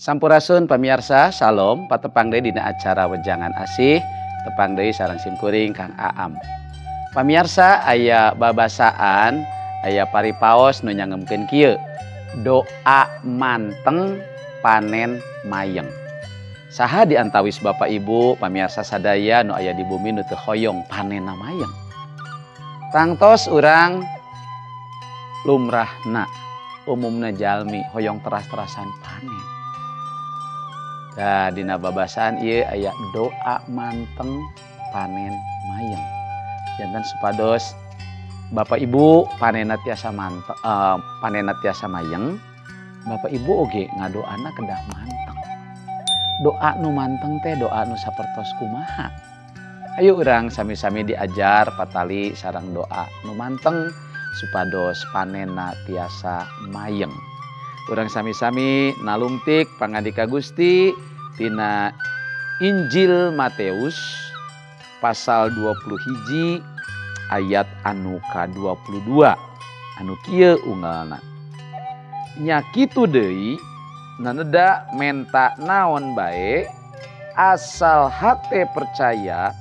Sampurasun pamirsa, salam patepang deui dina acara Wejangan Asih, tepang deui sareng simkuring Kang Aam. Pamirsa, aya babasaan, aya paripaos nu nyangemkeun kieu. Doa manteng panen mayeng. Saha di antawis Bapak Ibu pamirsa sadaya nu aya di bumi nu teu hoyong panenna mayeng. Tangtos urang lumrahna umumna jalmi hoyong teras-terasan panen. Nah, dina babasaan ieu aya doa manteng panen mayeng. Janten supados Bapak Ibu panenna tiasa manteng, panenna tiasa mayeng, Bapak Ibu oge ngadoana kedah manteng. Doa nu manteng teh doa nu sapertos kumaha. Ayo urang sami-sami diajar patali sareng doa nu manteng supados panenna tiasa mayeng. Urang sami-sami nalungtik pangandika Gusti tina Injil Matius pasal 21 ayat anu ka-22 anu kieu unggalna. Nya kitu deui naneda menta naon bae asal hate percaya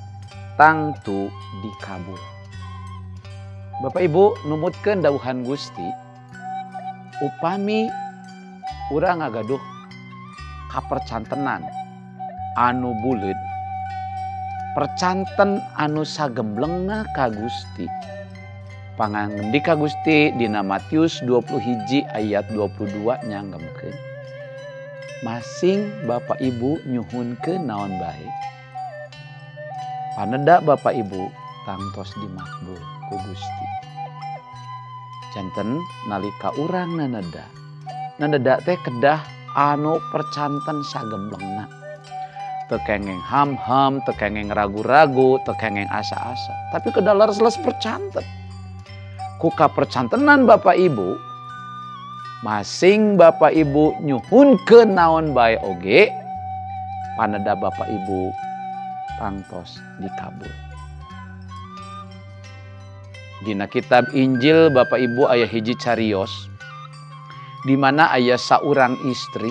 tangtu dikabul. Bapak Ibu numutkeun dawuhan Gusti, upami urang ngagaduh kapercantenan anu buleud, percanten anu sagemblengna ka Gusti. Pangandika Gusti dina Matius 21 ayat 22 nyanggemkeun, masing Bapak Ibu nyuhunkeun naon bae, paneda Bapak Ibu tangtos dimakbul ku Gusti. Janten nalika urang naneda, naneda teh kedah anu percanten sagemblengna. Teu kengeng ham-ham, teu kengeng ragu-ragu, teu kengeng asa-asa, tapi kedah leres-leres percanten. Ku kapercantenan Bapak Ibu, masing Bapak Ibu nyuhunkeun naon bae oge, paneda Bapak Ibu tangtos dikabul. Dina kitab Injil Bapak Ibu aya hiji carios di mana aya saurang istri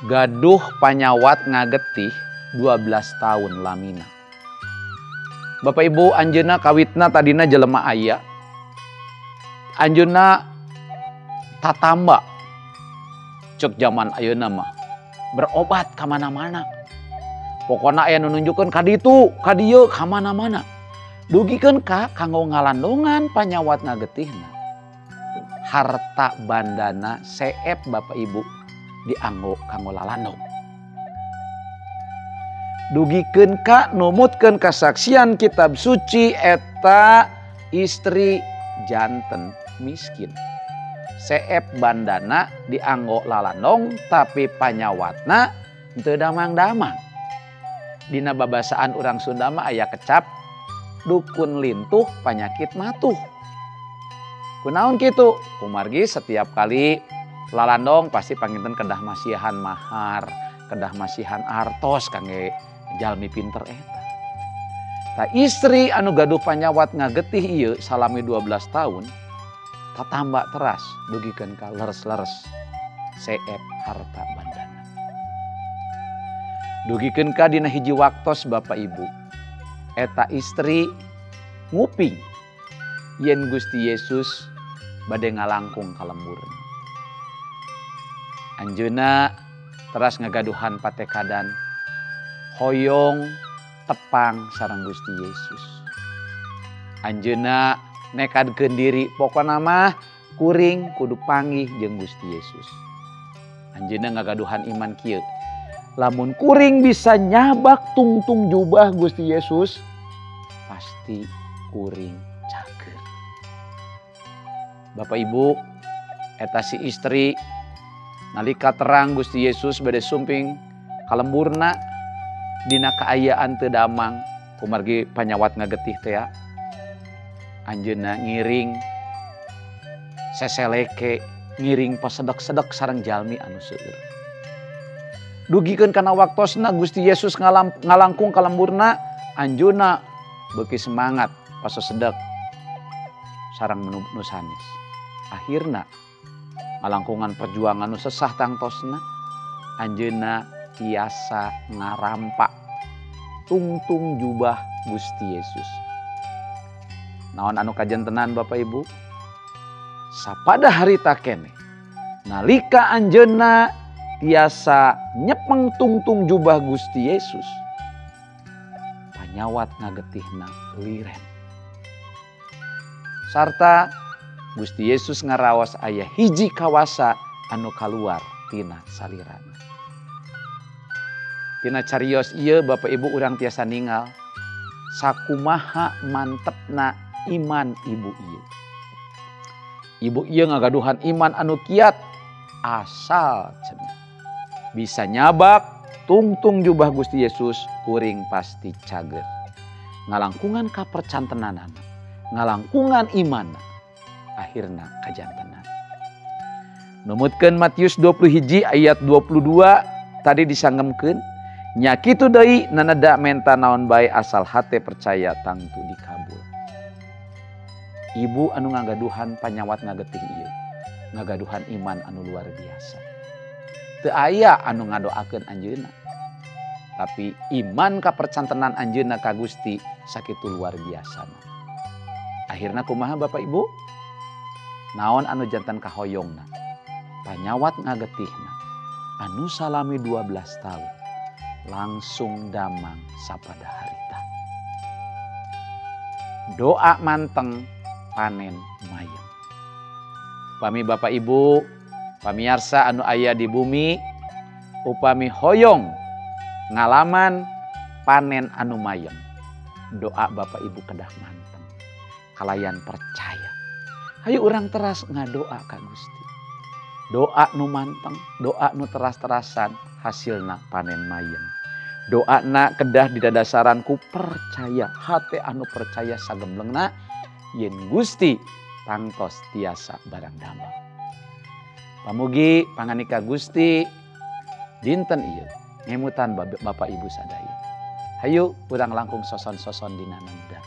gaduh panyawat ngagetih 12 tahun lamina. Bapak Ibu anjeunna kawitna tadina jelema aya. Anjeunna tatamba cek zaman ayeuna mah berobat ka mana-mana. Pokona aya nu nunjukkeun ka ditu, ka dieu, ka mana-mana. Dugikeun ka kanggo ngalandongan panyawat ngagetihna. Harta bandana seep Bapak Ibu dianggo kanggo lalandong. Dugikeun ka numutkeun kasaksian kitab suci eta istri janten miskin. Seep bandana dianggo lalandong tapi panyawatna teu damang-damang. Dina babasaan urang Sunda mah aya kecap dukun lintuh panyakit matuh. Kunaon kitu? Kumargi setiap kali lalandong pasti panginten kedah masihan mahar, kedah masihan artos kangge jalmi pinter eta. Ta istri anu gaduh panyawat ngagetih ieu salami 12 tahun tatamba teras dugikeun ka leres-leres seep harta bandana. Dugikeun ka dina hiji waktos Bapak Ibu, eta istri nguping yen Gusti Yesus bade ngalangkung ka lemburna. Anjeunna teras ngagaduhan patekadan hoyong tepang sareng Gusti Yesus. Anjeunna nekadkeun diri pokona mah kuring kudu panggih jeung Gusti Yesus. Anjeunna ngagaduhan iman kieu, lamun kuring bisa nyabak tungtung jubah Gusti Yesus, pasti kuring cager. Bapak Ibu, eta si istri nalika terang Gusti Yesus bade sumping kalemburna dina kaayaan teu damang kumargi panyawat ngagetih teh. Anjeunna ngiring seseleke, ngiring pasedek-sedek sareng jalmi anu seueur. Dugikeun kana waktosna Gusti Yesus ngalangkung ka lemburna, anjeunna beuki semangat pasesedek sareng nu sanes. Akhirna ngalangkungan perjuangan nu sesah tangtosna. Anjeunna tiasa ngarampak tungtung jubah Gusti Yesus. Naon anu kajantenan Bapak Ibu? Sapada harita keneh nalika anjeunna tiasa nyepeng tungtung jubah Gusti Yesus, panyawat ngagetihna liren. Sarta Gusti Yesus ngaraos aya hiji kawasa anu kaluar tina salirana. Tina carios ieu Bapak Ibu urang tiasa ningal sakumaha mantepna iman ibu ieu. Ibu ieu ngagaduhan iman anu kiat asal cenah bisa nyabak tungtung jubah Gusti Yesus kuring pasti cager. Ngalangkungan kapercantenanana, ngalangkungan iman, akhirna kajantenan. Numutkeun Matius 21 ayat 22 tadi disangemkeun, nya kitu deui naneda menta naon bae asal hate percaya tangtu dikabul. Ibu anu ngagaduhan panyawat ngagetih ieu, ngagaduhan iman anu luar biasa. Teu aya anu ngadoakeun anjeunna, tapi iman kapercantenan anjeunna ka Gusti sakitu luar biasana. Akhirna kumaha Bapak Ibu? Naon anu jantan kahoyongna? Panyawat ngagetihna anu salami 12 tahun langsung damang sapada harita. Doa manteng panen mayem. Upami Bapak Ibu pamiarsa anu aya di bumi, upami hoyong ngalaman panen anu mayem, doa Bapak Ibu kedah manteng kalayan percaya. Hayu urang teras ngadoa ka Gusti. Doa nu manteng, doa nu teras-terasan, hasilna panen mayem. Doa na kedah didadasaran ku percaya, hate anu percaya sagemblengna yen Gusti tangtos tiasa barang damel. Pamugi panganika Gusti dinten ieu ngemutan Bapak Ibu sadaya. Hayu urang langkung soson-soson dina nenda.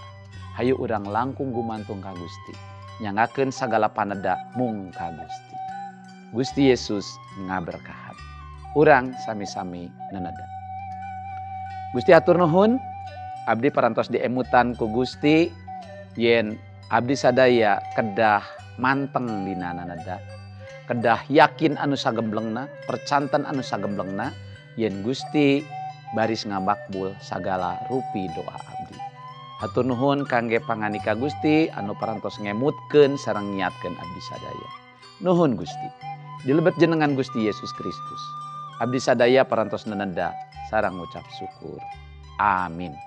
Hayu urang langkung gumantung ka Gusti. Nyangakeun sagala paneda mung ka Gusti. Gusti Yesus ngaberkahan. Urang sami-sami neneda. Gusti atur nuhun, abdi parantos diemutan ku Gusti yen abdi sadaya kedah manteng dina naneda, kedah yakin anu sagemblengna, percanten anu sagemblengna yen Gusti baris ngabakbul sagala rupi doa abdi. Hatur nuhun kangge panganika Gusti anu parantos ngemutkeun sareng ngiatkeun abdi sadaya. Nuhun Gusti. Dilebet jenengan Gusti Yesus Kristus. Abdi sadaya parantos neneda sareng ngucap syukur. Amin.